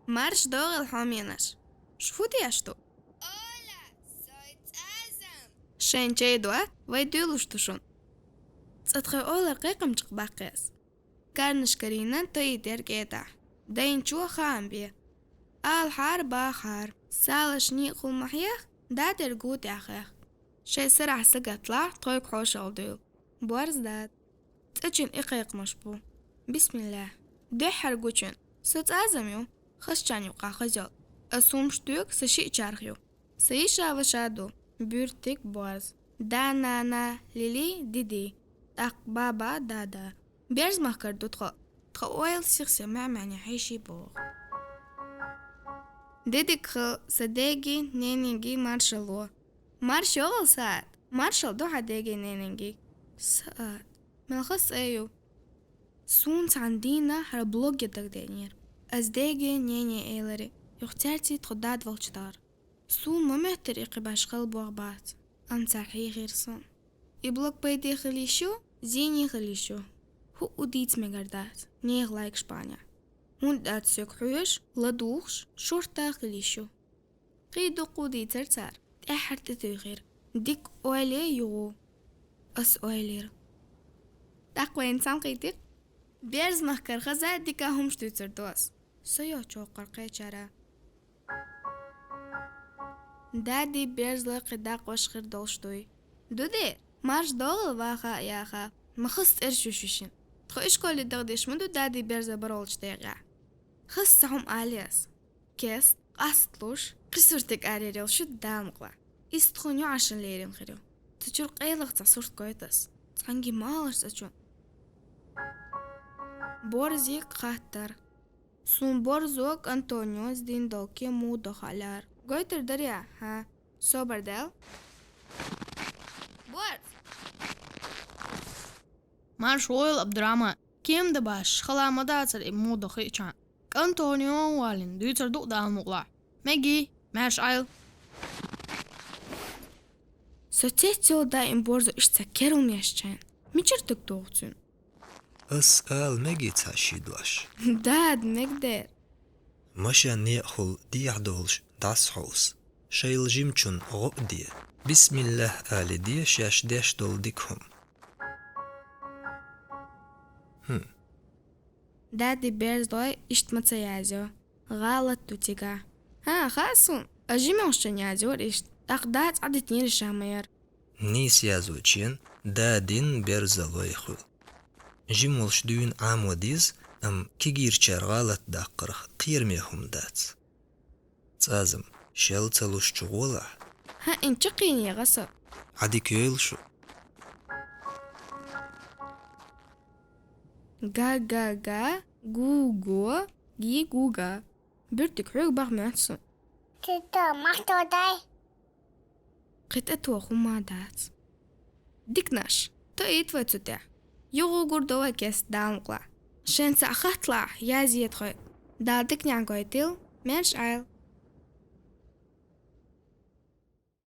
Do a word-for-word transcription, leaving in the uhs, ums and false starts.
Марш догӀал, хьоменаш. Шу фу деш ду? Оля, сой цӀазам. Шен чай дуа, вай дуьйлуш ду шун. Цкъа тхой Оляр кхайкхамчакх баккхес. Карнаш карийна тоъийтар кӀетахь. Дайначо хаам бе. Алахьара бахахьара. Салаш некъахула ма хьеха, дадер гу тӀехьа хехка. Шайн сарахь сагатлахь, тхойга хьошалгӀа дуьйла. Борз дада. ЦӀечун и кхайкхамаш бу. Бисмиллах. Дуьххьара гучун. Со цӀазам ю. Хазачарна юкъахь хаза йолу. Ас хӀумаш дуьйцу, сан шиъ чарх ю. Сан йиша-ваша ду. Буьртиг, Борз. Да, нана, Лили, Диди. ТӀаккха баба, дада. Берзмахкара ду тхо. Тхан ойла сих-сиха маьӀ-маьӀне хьийший боху. Дидиг хила, сан деги, ненийги маршалла. Марша йогӀал, Саат. Маршалла ду хьан деги, ненийги. Саат. Мел хаза цӀе ю. Суна цхьана дийнахь хӀара блог ян дагадеанера. Ас деги, нене элира, юха цаьрца тхо дада волчу дахара. Суна ма моьттура и кхин башхалла боху бац, амма цара хьийхира суна. И блог пайде хила йиш ю, зене хила йиш ю. ХӀуъу дийца мегар дац, нехан лайкаш бахьанехь. ХӀунда аьлча соьга хьоьжуш, ладугӀуш, шортта хила йиш ю. Кхин дуккха а дийцира цара, тӀаьххьара тӀетуьйхира. Дика ойла е, юха. Ас ойлира. ТӀаккха вайна цхьаьна кхийтира. Берзмахкара хаза дика хӀумаш дуьйцур ду ас. Со йо чоккхара кхечара. Дади Берзалой кхин дакъош хир долуш дуй. Дуди, марша догӀал, ваха а яха, ма хаза цӀераш ю шуьшинна. Тхо ишколе дагадеш ма ду Дади Берза баролчу декъехь. Хаза цхьа хӀума алий ас. Кест, къасталуш, кхин суртиг араяр йолуш ю Дала мукълахь. Иза тхуна юьхьанна лерина хир ю. Цу чуьра къайлаха цхьа сурт гойту ас. Цхьаьнгге ма алалаш цӀа чу. Борзиг хаттар. Суна Борзо кӀантонненца дина долу кема муха до хаьа лаьара. Гойтур дарий ахь, хьа? Собар даьлла. Борз! Марша вогӀийла, Абдурахьман. Кема дан башха хала ма дацара и муха до хиъчахьана. КӀантонен валийна дуьйцур ду Дала мукълахь. Мегий, маьрша Ӏайла. Со цецйолу даим Борзо иштта сан керла мешча. Мичара дагадогӀу цуьнан? Ас ала мегий цхьа ши дош? Дада, мегадера. Машен некъахула дехьа долуш дӀасахьовса. Шайла жимачунна гӀо а де. Бисмиллах ала де шаьш деш долу дика хӀума. ХӀм. Дади Берзалой иштта ма ца язйо. ГӀалат ду цигахь. ХӀан, хаьа суна, ас жимчунна язйора иштта. ТӀаккха дада Ӏадитинера, ша ма яра. Нийса язйочун дадин Берзалой хуьлу. Жима волуш дуьйна Ӏамо деза, амма кегийрачара гӀалат даккхарх кхераме хӀума дац. ЦӀазам, шел ца луш чугӀолахь. ХӀаъ, ин чаккхенера со. Ӏадика йойла шу. Га-га-га, гу-го, ги-гу-га. Буьртиг, хьоьга баха моьтту суна. Тита, махто дай. Кхин тӀе тоха хӀума дац. Диканаш, тоийта вай цу тӀехь. Юха гур ду вай кест Дала мукълахь. Шен цхьаъ хатталахь, язъе тхоьга. Дала диканехь гойтийла, маьрша Ӏайла.